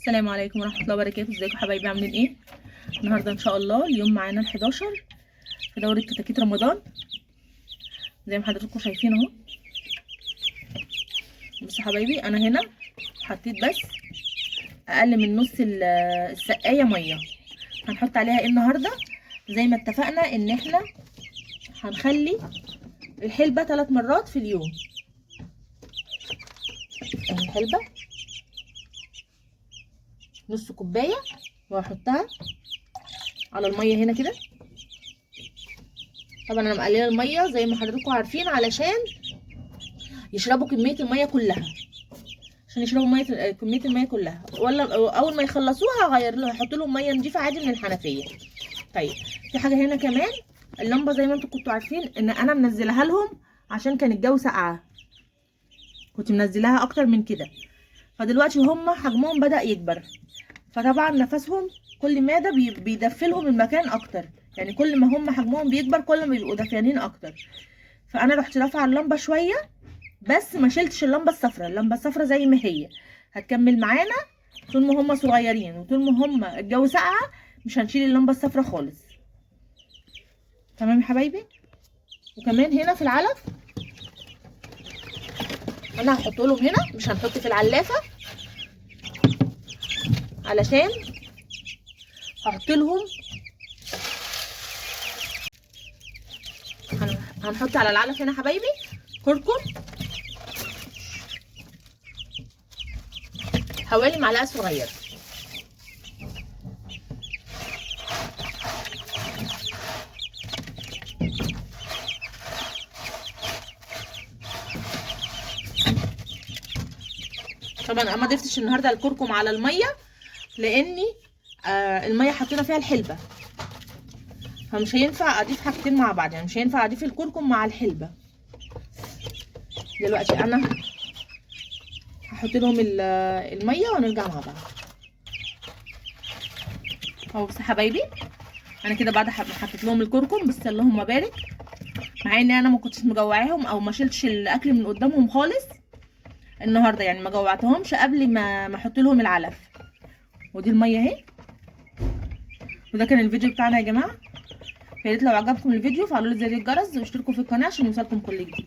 السلام عليكم ورحمة الله وبركاته. ازيكم حبايبي، عاملين ايه النهارده؟ ان شاء الله اليوم معانا ال11 في دورة كتاكيت رمضان، زي ما حضراتكم شايفين اهو. بصوا حبايبي، انا هنا حطيت بس اقل من نص السقاية مية. هنحط عليها ايه النهارده؟ زي ما اتفقنا ان احنا هنخلي الحلبة 3 مرات في اليوم. اهي الحلبة نص كوباية، وهحطها على المية هنا كده. طبعا انا مقلله المية زي ما حضراتكم عارفين علشان يشربوا كمية المية كلها، عشان يشربوا كمية المية كلها، ولا اول ما يخلصوها هغير لهم، هحط لهم مية نضيفه عادي من الحنفية. طيب في حاجة هنا كمان، اللمبة زي ما انتم كنتوا عارفين ان انا منزلها لهم عشان كان الجو ساقعه، كنت منزلاها اكتر من كده، فدلوقتي هم حجمهم بدأ يكبر، فطبعا نفسهم كل ما ده بيدفلهم المكان اكتر، يعني كل ما هم حجمهم بيكبر كل ما بيبقوا دافيانين اكتر. فانا رحت رافعه اللمبة شوية، بس ما شلتش اللمبة الصفراء، اللمبة الصفراء زي ما هي هتكمل معانا طول ما هم صغيرين، وطول ما هم الجو ساقعه مش هنشيل اللمبة الصفراء خالص. تمام يا حبايبي. وكمان هنا في العلف انا هحط لهم هنا، مش هنحط في العلافه علشان هحط لهم، هنحط على العلف هنا حبايبي كركم حوالي معلقه صغيرة. طبعا انا ما ضفتش النهارده الكركم على المية لاني المية حطينا فيها الحلبة، فمش هينفع اضيف حاجتين مع بعض، يعني مش هينفع اضيف الكركم مع الحلبة. دلوقتي انا هحط لهم المية ونرجع مع بعض. اهو بصوا حبايبي، انا كده بعد ما حطيت لهم الكركم، بس اللهم بارك، مع ان انا ما كنتش مجوعاهم او ما شلتش الاكل من قدامهم خالص النهارده، يعني ما جوعتهمش قبل ما احط لهم العلف. ودي المية اهي. وده كان الفيديو بتاعنا يا جماعة. يا ريت لو عجبكم الفيديو فعلوا لي زر الجرس واشتركوا في القناة عشان يوصلكم كل جديد.